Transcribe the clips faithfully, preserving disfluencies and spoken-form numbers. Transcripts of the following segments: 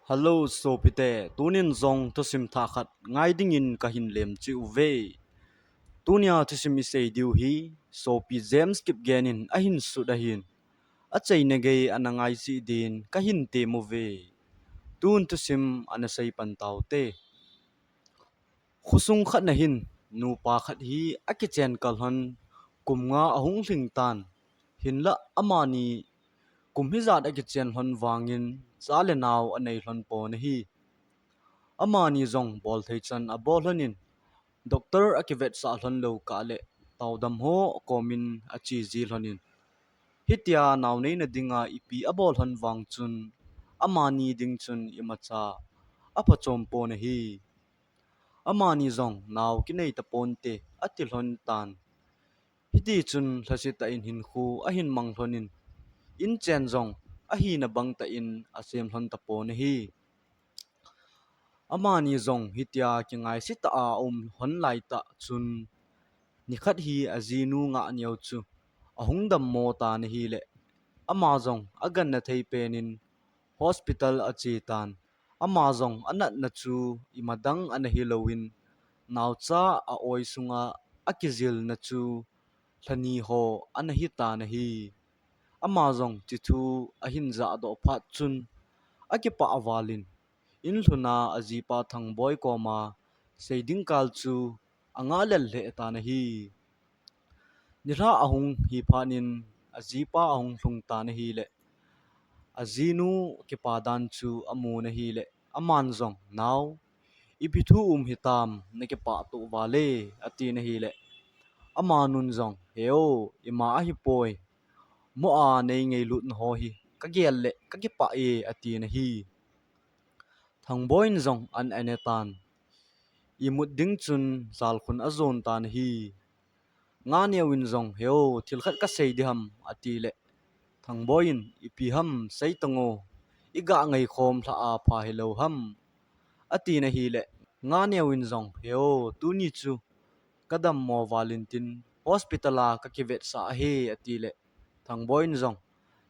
Hello, sopite, tunin jong thusim thah khat ngai dingin kahin lemchih uve. Tunia thusim isei diu hi, sopi James Kipgen in ahin sut ahin, achaina gei ana ngaisih din kahin temuve. Tun thusim ana sei pan taute. Khosung khat nahin, nupa khat hi akichen kal lhon kum nga ahung lhing tan. Hinlah amani kum hijat akichen lhon vangin cha le nao anei lhon pon ahi. Amani jong bolthei chan abol lhonin, doctor akivetsah lhon lou kah le taodam ho komin ache ji lhonin, hitia nao neina dinga ipi abol lhon vang chun amani ding chun imacha aphachom pon ahi. Amani jong nao kinei taponte ati lhon tan. Hitichun lhasetah in hinkho ahin mang lhonin, inchen jong ahina bangtah in asem lhon tapon ahi. Amani jong hitia kingaise tah a aum lhon laitah chun, nikhat hi ajinu Ngahneo chu ahung dammo tan ahile, ama jong aganna thei penin hospital ache tan. Ama jong anatna chu imadang ana hilouvin, naocha a-oi sunga akijilna chu lhani ho ana hitan ahi. Ama jong chuthu ahin jahdoh phat chun, akipah valin, in lhuna ajipa Thangboi koma sei ding kal chu angah lel lheh tan ahi. Nilhah ahung hi phatnin, ajipa ahung lhung tan ahile, ajinu kipa dan chu amun ahile, aman jong, Nao, ipi thu um hitam, nakipah toh vale, atin ahile, amanun jong, Heo, ima ahipoi, mo a nei ngailutna ho hi kagel le kakipah e, atin ahi. Thangboi in jong an anetan, imut ding chun jalkhun ajon tan ahi. Ngahneo in jong, Heo, thil khat kasei diham, atile, Thangboi in, Ipi ham, seitango, igah ngaikhom lhah a pha hilou ham, atin ahile, Ngahneo in jong, Heo, tuni chu kadammo valintin hospital a kakivetsah ahi, atile, Thangboi in jong,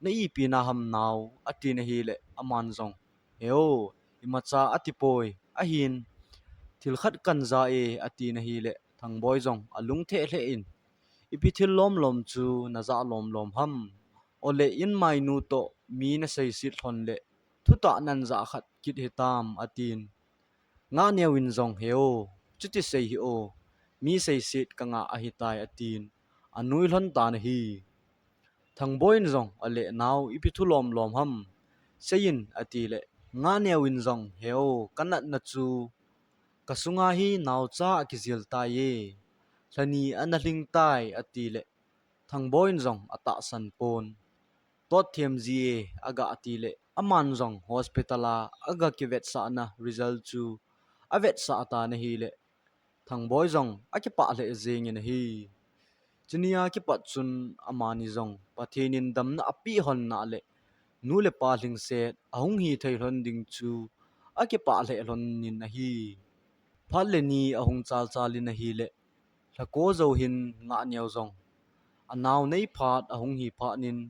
Na ipi na ham nao, atin ahile, aman jong, Heo, imacha atipoi, ahin, thil khat kanja e, atin ahile, Thangboi jong alungtheh lheh in, Ipi thil lomlom chu najah lomlom ham? Ole inmainu toh mi naseiset lhon le thutah nan jah khat kit hitam, atin. Ngahneo in jong, Heo, chuti sei hih o, mi seiset kangah ahitai, atin, anui lhon tan ahi. Thangboi in jong, Ale nao, ipi thu lomlom ham, seiyin, atile, Ngahneo in jong, Heo, kanatna chu kasunga hi naocha akijil tai e, lhani ana lhing tai, atile, Thangboi in jong atahsan pon. Totthem ji e, agah tile, aman jong hospital a aga kivetsahna result chu avetsah tan ahile, Thangboi jong akipah lheh jengin ahi. Chunia kipat chun amani jong Pathen in damna apeh lhon na le, nu le pa lhingset ahung hithei lhon ding chu akipah lheh lhonin ahi. Phat le ni ahung chalchalin ahile, lhako jou hin Ngahneo jong anao nei phat ahung hi phatnin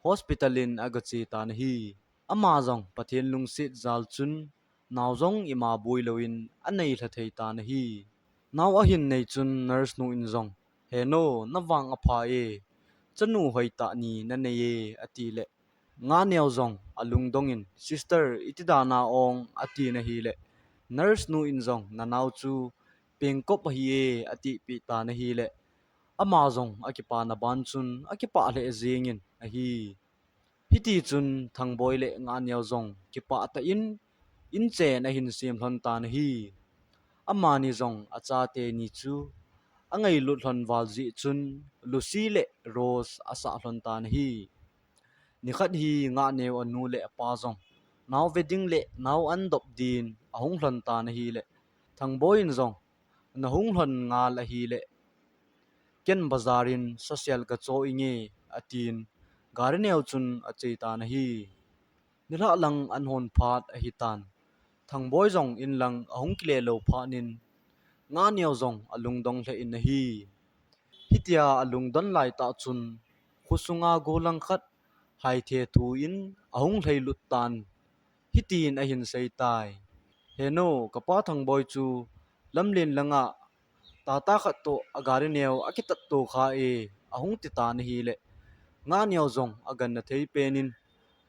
hospital in agache tan ahi. Ama jong Pathen lungset jal chun nao jong ima boilouvin anei lha thei tan ahi. Nao ahin nei chun nurse nu in jong, Heno, navang apha e, chanu hoitah ni nanei e, atile, Ngahneo jong alungdongin, Sister, iti dan a ong, atin ahile, nurse nu in jong, Nanao chu pengkop ahi e, atipeh tan ahile, ama jong akipana ban chun akipah lheh jengin ahi. Hitichun Thangboi le Ngahneo jong kipah tah in inchen ahin sem lhon tan ahi. Amani jong achate ni chu angailut lhon val jeh chun Lucy le Rose asah lhon tan ahi. Nikhat hi Ngahneo anu le apa jong nao ve ding le nao andop din ahung lhon tan ahile, Thangboi in jong, Nahung lhon ngal ahile, ken bazar in sasel kacho inge, atin, gari neo chun ache tan ahi. Nilhah lang an hon phat ahitan, Thangboi jong in lang ahung kile lou phatnin, Ngahneo jong alungdong lheh in ahi. Hitia alungdon laitah chun, khosunga gollhang khat haithe thu in ahung lhailut tan. hitin ahin seitai. Henu, kapa Thangboi chu lamlen langa tata khat toh agari neo akitatto kha e, ahung titan ahile, Nganeo jong aganna thei penin,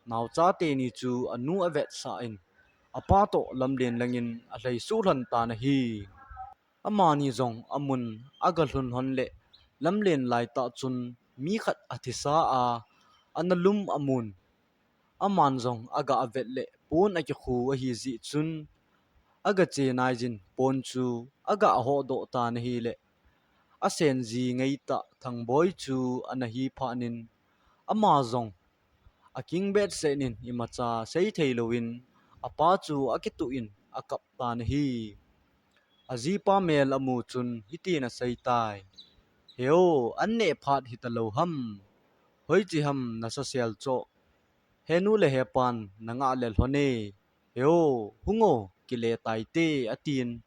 naocha teni chu anu avetsah in, apa toh lamlen langin alhai suh lhon tan ahi. Amani jong amun agalhun lhon le, lamlen laitah chun mi khat athisa a, ana lum amun. Aman jong aga avet le pon akikhu ahi jeh chun, aga che naijin pon chu aga ahodoh tan ahile, asen ji ngeitah Thangboi chu ana hi phatnin, ama jong aking behseh in imacha seithei louvin, apa chu akituh in akap tan ahi. Ajipa mel amu chun hitin aseitai. Heo, an neh phat hitalou ham. Hoiche ham nasasel choh. Henu le hepan nangah le lhon e. Heo, hung o, kile taite, atin,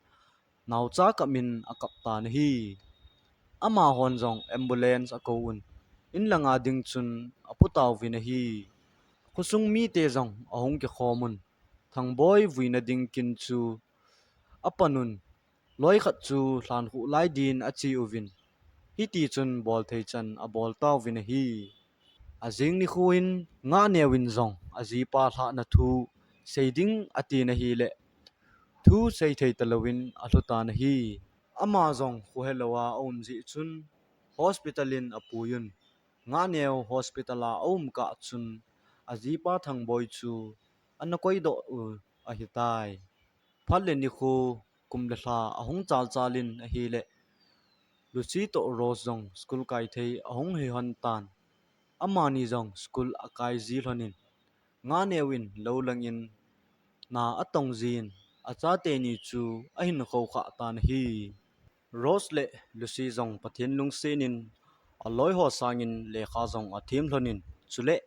naocha kap in akap tan ahi. Amahon jong ambulance akou un, in langa ding chun apu tauvin ahi. Khosung mite jong ahung kikhom un, Thangboi vuina ding kin chu apan un, loi khat chu lhankhuh lai din ache uvin, hiti chun bolthei chan abol tauvin ahi. Ajing nikho in Ngahneo in jong ajipa lhahna thu sei ding atin ahile, thu seithei talouvin alhu tan ahi. Ama jong kho helouva aum jeh chun hospital in apui un, Ngahneo hospital a aum kah chun ajipa Thangboi chu ana koidoh u ahitai. Phat le nikho, kum le lha ahung chal chal in ahile, Lucy toh Rose jong school kai thei ahung hi lhon tan. Amani jong school akai ji lhon in, Ngahneo in lou langin na atong jin, achate ni chu ahin khoukhah tan ahi. Rose le Lucy jong Pathen lungset in aloi ho sangin lekha jong athem lhon in, chule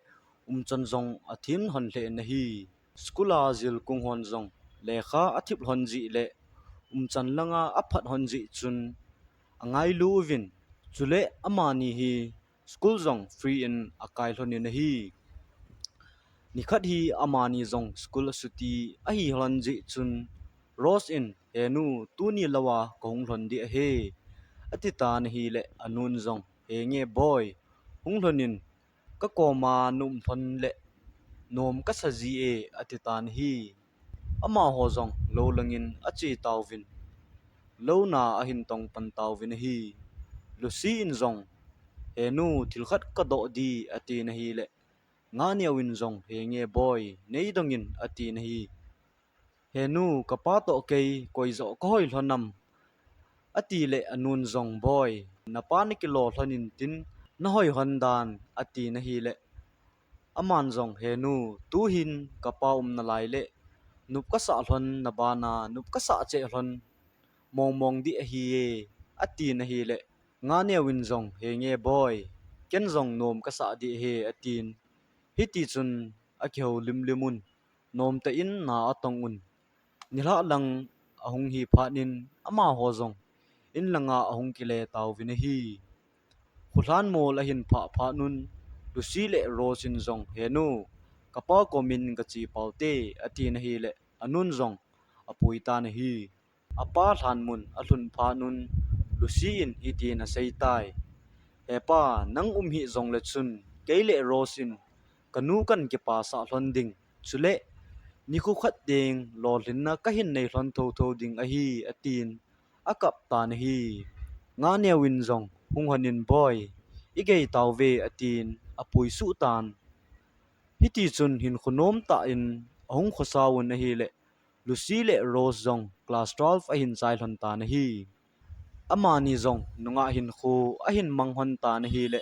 umchan jong athem lhon lheh in ahi. School a jilkung hon jong lekha athip lhon jeh le umchan langa aphat lhon jeh chun angailu uvin, chule amani hi school jong free in akai lhon in ahi. Nikhat hi amani jong school asuti ahi lhon jeh chun Rose in, Henu, tuni louva kahung lhon ding ahi, ati tan ahile, anun jong, Henge boi, hung lhon in, kakoma na um lhon le nom kasa ji e, ati tan ahi. Amaho jong lou langin ache tauvin, lou na ahin tong pan tauvin ahi. Lucy in jong, Henu, thil khat kadoh ding, atin ahile, Ngahneo in jong, Henge boi, nei dong in, atin ahi. Henu, kapa toh kei koi joh kahoi lhon am, atile anun jong, Boi, napa nakilo lhon in tin, nahoi lhon dan, atin ahile, aman jong, Henu, tuhin kapa um nalai le nop kasah lhon, nabana nop kasah cheh lhon mong mong ding ahi e, atin ahile, Ngahneo in jong, Henge boi, ken jong nom kasah ding ahi, atin. Hiti chun akihou limlim un, nomtah in na atong un. Nilhah lang ahung hi phat in amaho jong in langa ahung kile tauvin ahi. Kholhan mol ahin phah phat un, Lucy le Rose in jong, Henu, kapa komin kache pau te, atin ahile, anun jong apui tan ahi. Apa lhan mun alhun phat un, Lucy in hitin aseitai. Hepa, nang um hih jongle chun, kei le Rose in kanu kan kipasah lhon ding, chule nikho khat teng lolhinna kahin nei lhon thotho ding ahi, atin akap tan ahi. Ngahneo in jong, Hung lhon in boi, igei tauve, atin apui suh tan. Hiti chun hinkho nomtah in ahung khosa un ahile, Lucy le Rose jong class twelve ahin chai lhon tan ahi. Amani jong nungah hinkho ahin mang lhon tan ahile,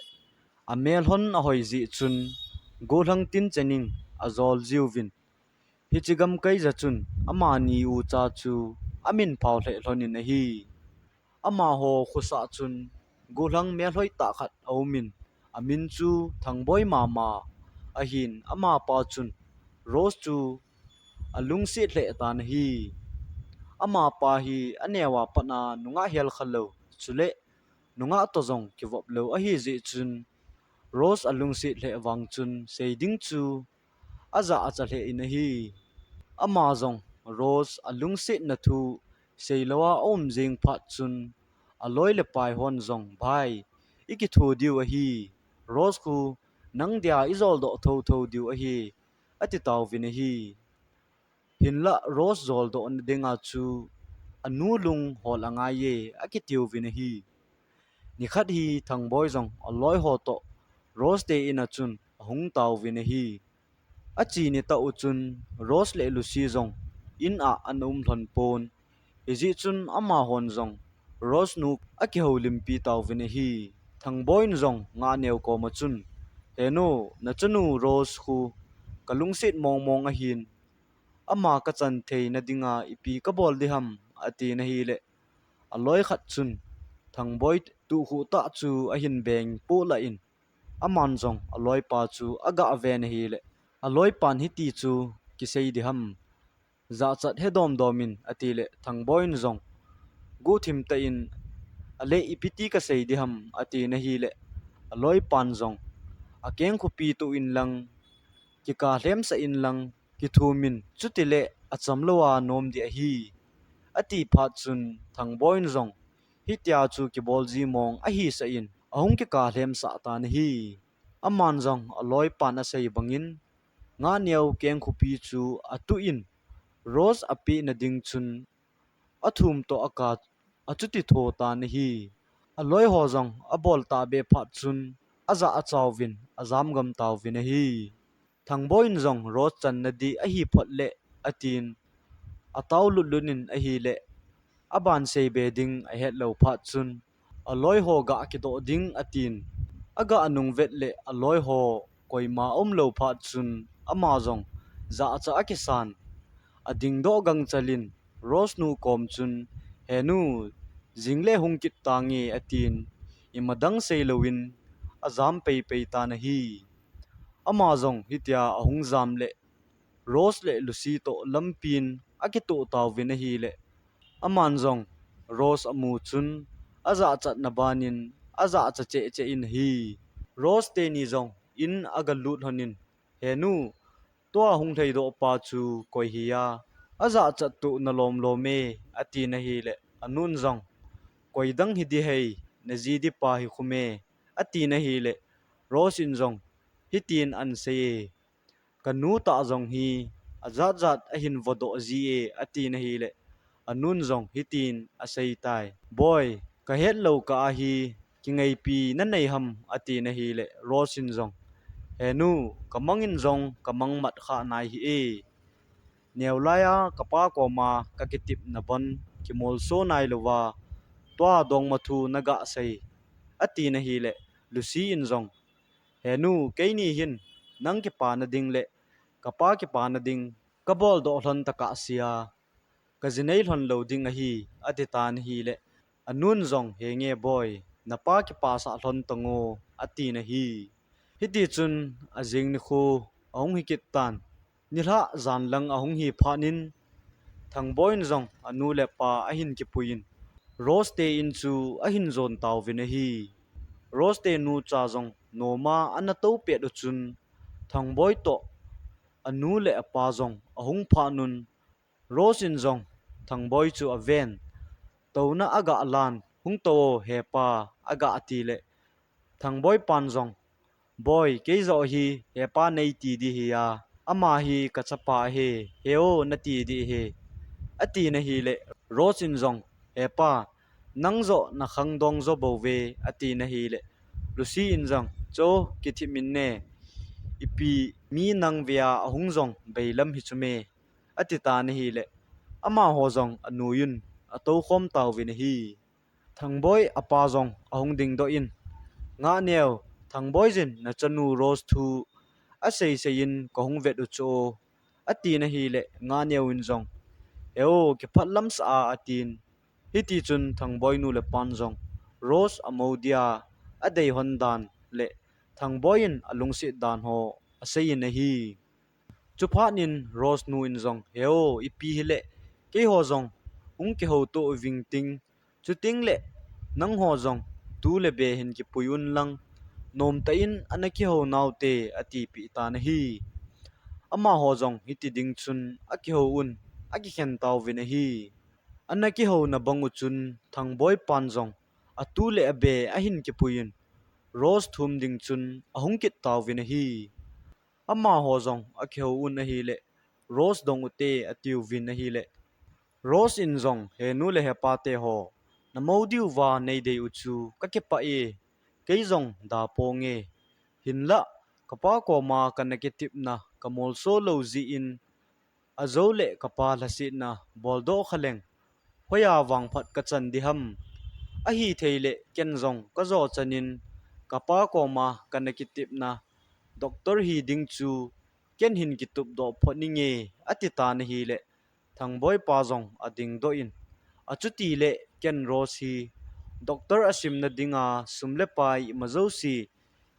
amel lhon ahoi jeh chun gollhang tin chening ajol jiuvin, hiche gamkai ja chun amani ucha chu amin phao lheh lhon in ahi. Amaho khosah chun gollhang melhoi tah khat aumin, amin chu Thangboi mama ahin, amapa chun Rose chu alungset lheh tan ahi. Amapa hi aneo a pat a nungah hel khalou, chule nungah toh jong kivop lou ahi jeh chun, Rose alungset lheh vang chun sei ding chu ajah acha lheh in ahi. Ama jong Rose alungsetna thu seilouva aum jing phat chun, aloi le pai hon jong, "Bhai, ikitho diu ahi. Rose khu nang dia ijoldoh thotho diu ahi," ati tauvin ahi. Hinlah Rose joldoh nadinga chu anu lung hol angai e, akitiuvin ahi. Nikhat hi Thangboi jong aloi ho toh Rose te in a chun ahung tauvin ahi. Ache ni tah u chun Rose le Lucy jong in a ana um lhon pon. Hijeh chun amahon jong Rose nu akihoulimpi tauvin ahi. Thangboi in jong Ngahneo koma chun, "Henu, nachanu Rose khu kalungset mongmong ahin, ama kachan theina dinga ipi kabol diham?" ati nahileh, aloi khat chun Thangboi tukhuh tah chu ahin beng polah in, aman jong aloipa chu agah ven ahileh, aloipan hiti chu kisei diham, jachat hedomdom in, atileh, Thangboi in jong guhthim tah in, "Ale, ipiti kasei diham?" ati nahileh, aloipan jong akengkhupi tuh inlang, kikah lhemsah inlang, kithumin, chutileh achamlouva nom ding ahi, ati phat chun Thangboi in jong hitia chu kibol ji mong ahisah in, ahung kikah lhemsah tan ahi. Aman jong aloipan asei bangin, Ngahneo kengkhupi chu atuh in, Rose apehna ding chun athum toh akah, achuti tho tan ahi. Aloi ho jong abol tahbeh phat chun ajah achauvin, ajamgam tauvin ahi. Thangboi in jong Rose channa ding ahi phot leh, atin, atao lutlut in ahileh, aban seibe ding ahetlou phat chun, aloi ho gah kidoh ding atin, agah nung vet leh aloi ho koima umlou phat chun ama jong jachat akisan, adingdoh gangchel in Rose nu kom chun, "Henu, jingle hung kit tange," atin, imadang seilouvin ajam peipei tan ahi. Ama jong hitia ahung jam leh Rose le Lucy toh lampin akitoh tauvin ahileh, aman jong Rose amu chun ajachatna banin ajachat cheh cheh in ahi. Rose teni jong in agalut lhonin, "Henu, tua hung lheidoh pa chu koi hia, ajachat toh nalom lom e?" ati nahileh, anun jong, "Koi dang hiding hei, naji ding pa hi khu me?" ati nahileh, Rose in jong hitin ahin sei e, "Kanu tah jong hi ajatjat ahin vodoh ji e," ati nahileh, anun jong hitin asei tai, "Boi, kahetlou kah a hi kingaipi nanei ham?" ati nahileh, Rose in jong, "Henu, kamang in jong kamang mat kha nai hih e. Neolai a kapa koma kakitepna bon kimolso nailouva tua dongma thu nagah sei," ati nahileh, Lucy in jong, "Henu, keini hin nang kipana ding le kapa kipana ding kabol doh lhon tokah sea, kaji nei lhon lou ding ahi," ati tan ahileh, anun jong, "Henge boi, napa kipasah lhon tango," atin ahi. Hitichun ajing nikho ahung hi kit tan. Nilhah jan lang ahung hi phat in, Thangboi in jong anu le apa ahin kipui in, Rose te in chu ahin jon tauvin ahi. Rose te nu cha jong noma ana tou pet u chun, Thangboi toh anu le apa jong ahung phat un, Rose in jong Thangboi chu aven, touna agah lan, "Hung tou o hepa," agah tileh, Thangboi pan jong, "Boi, kei joh hi hepa neiti ding hia, ama hi kachapa ahi, he o nati ding ahi," ati nahileh, Rose in jong, "Hepa, nang joh nakhangdong jo bou ve," ati nahileh, Lucy in jong, "Cho, kithim in ne, ipi mi nang vea ahung jong beilam hi chu me," ati tan ahileh, amaho jong anui un atoukhom tauvin ahi. Thangboi apa jong ahung dingdoh in, "Ngahneo, Thangboi jin nachanu Rose thu asei sei in kahung vet u chu o," ati nahileh, Ngahneo in jong, "He o, kiphatlamsah a," atin. Hitichun Thangboi nu le pan jong Rose amu dia adei lhon dan le Thangboi in alungset dan ho asei in ahi. Chuphat in Rose nu in jong, "He o, ipi hileh, keiho jong hung kihouto uving ting, chuting leh nangho jong tu le be hin kipui un lang, nomtah in ana kihou nau te," atipeh tan ahi. Amaho jong hiti ding chun akihou un, akikhen tauvin ahi. Ana kihouna bang u chun Thangboi pan jong atu le abe ahin kipuiyin, Rose thum ding chun ahung kit tauvin ahi. Amaho jong akihou un ahile, Rose dong ute atiuvin ahile, Rose in jong, He nu le he pa teho, namou diuva neidei u chu kakipah e, kei jong daponge. Hinlah, kapa koma kana kitepna kamolso lou jeh in, ajou le kapa lhasetna boldoh khaleng, hoiya vangphat kachan diham? Ahithei le ken jong kajo chanin, kapa koma kana kitepna doctor hi ding chu ken hin kitupdoh phot ninge, atitan ahile, Thangboi pa jong adingdoh in, Achutile ken Rose hi doctor asimna dinga sum le pai ima jouse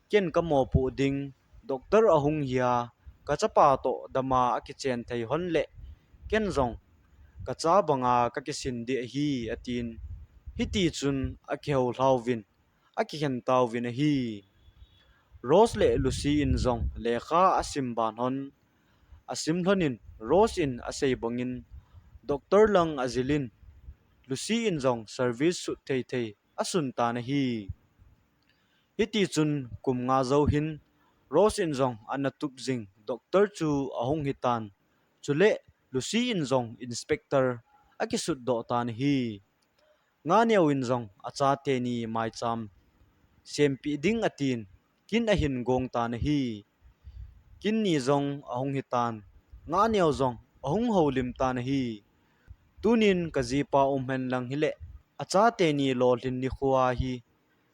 ken kamopoh ding, doctor ahung hia, kachapa toh dama akichen thei hon le, ken jong kacha banga kakisin ding ahi, atin. Hitichun akihou lhauvin, akikhen tauvin ahi. Rose le Lucy in jong lekha asim ban hon, asim lhonin, Rose in asei bangin, doctor lang ajilin, Lucy in jong service sut thei thei asun tan ahi. Hitichun kum nga jou hin, Rose in jong ana tup jing doctor chu ahung hitan. Chule Lucy in jong inspector akisutdoh tan ahi. Nganeo in jong achateni maicham sempeh ding atin, kin ahin gong tan ahi. Kin ni jong ahung hitan, Nganeo jong ahung houlim tan ahi. Tunin kajipa um henlang hile, achateni lolhin nikho a hi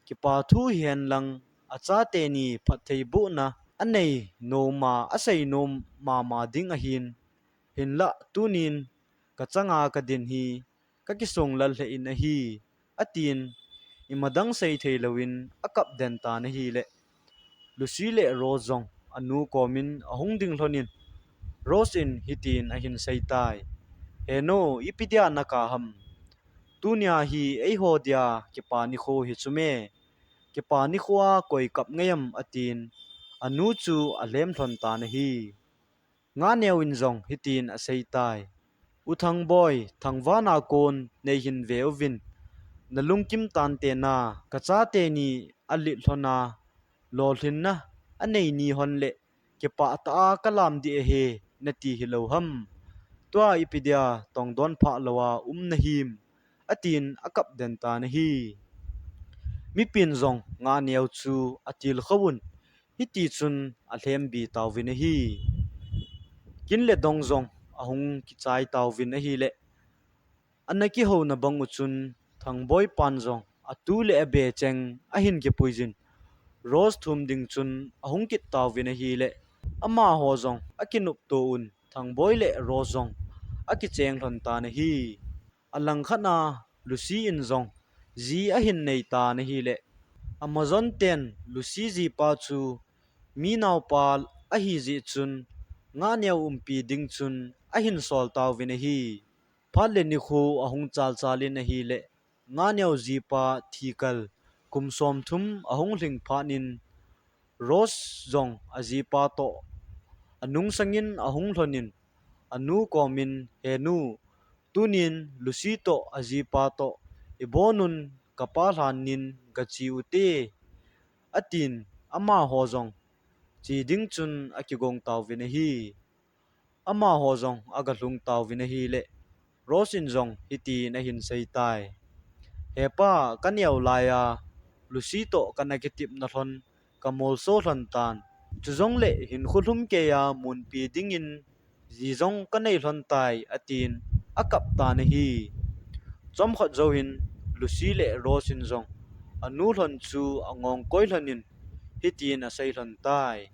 kipa thu hihenlang, achateni phattheibohna anei noma, asei nom mama ding ahin. Hinlah tunin kachanga kadin hi kakisonglal lheh in ahi, atin, ima dang sei theilouvin akap den tan ahile, Lucy le Rose jong anu komin ahung ding lhonin, Rose in hitin ahin seitai, He nu, ipi dia nakap ham? Tunia hi eiho dia kipa nikho hi chu me. Kipa nikho a koi kap ngai am, atin, anu chu alhem lhon tan ahi. Nganeo in jong hitin aseitai, U Thangboi, thangvana kon neihin ve uvin, nalungkim tante na, kachateni alet lhona lolhinna anei ni hon le, kipah tah a kalam ding ahi, nati hilou ham? Tua ipi dia tongdon phah louva um nahim? atin akap den tan ahi. Mipin jong Nganeo chu atilkhouvun, hitichun alhembi tauvin ahi. Kin le dong jong ahung kichai tauvin ahile, ana kihouna bang u chun Thangboi pan jong atu le abe cheng ahin kipuiyin, Rose thum ding chun ahung kit tauvin ahile, amaho jong akinopto un, Thangboi le Rose jong akicheng lhon tan ahi. Alangkhat a Lucy in jong ji ahin nei tan ahile, amajon ten Lucy jipa chu mi naopa ahijeh chun, Nganeo umpi ding chun ahin sol tauvin ahi. Phat le nikho ahung chalchal in ahile, Nganeo jipa thikal kum somthum ahung lhing phatnin, Rose jong ajipa toh anungsangin ahung lhonin, anu komin, He nu, tunin Lucy toh ajipa toh ibonun, kapa lhanin gache ute, atin, amaho jong che ding chun akigong tauvin ahi. Amaho jong agalhung tauvin ahile, Rose in jong hitin ahin seitai, He pa, kaneo laiya Lucy toh kana kitepna lhon kamolso lhon tan. Chujongle hinkho lhumkeiya munpi dingin ji jong kanei lhon tai, atin akap tan ahi. Chomkhat jouhin Lucy le Rose in jong anu lhon chu angongkoi lhonin, hitin asei lhon tai,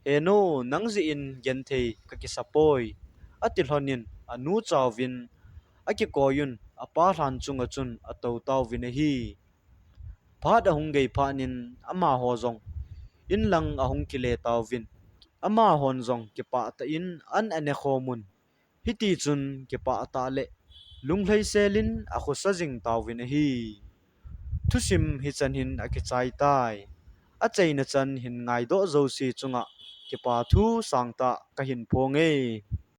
He nu, nang jeh in genthei kakisa poi, ati lhonin anu chauvin akikoiyun, apa lhan chunga chun atou tauvin ahi. Phat ahung gei phatnin amaho jong inlang ahung kile tauvin, amahon jong kipah tah in an ane khomun, hitichun kipah tah le lunglhai selin akhosa jing tauvin ahi. Thusim hichan hin akichai tai. Achaina chan hin ngaidoh jouse chunga kipa thu sangtah kahin phong e.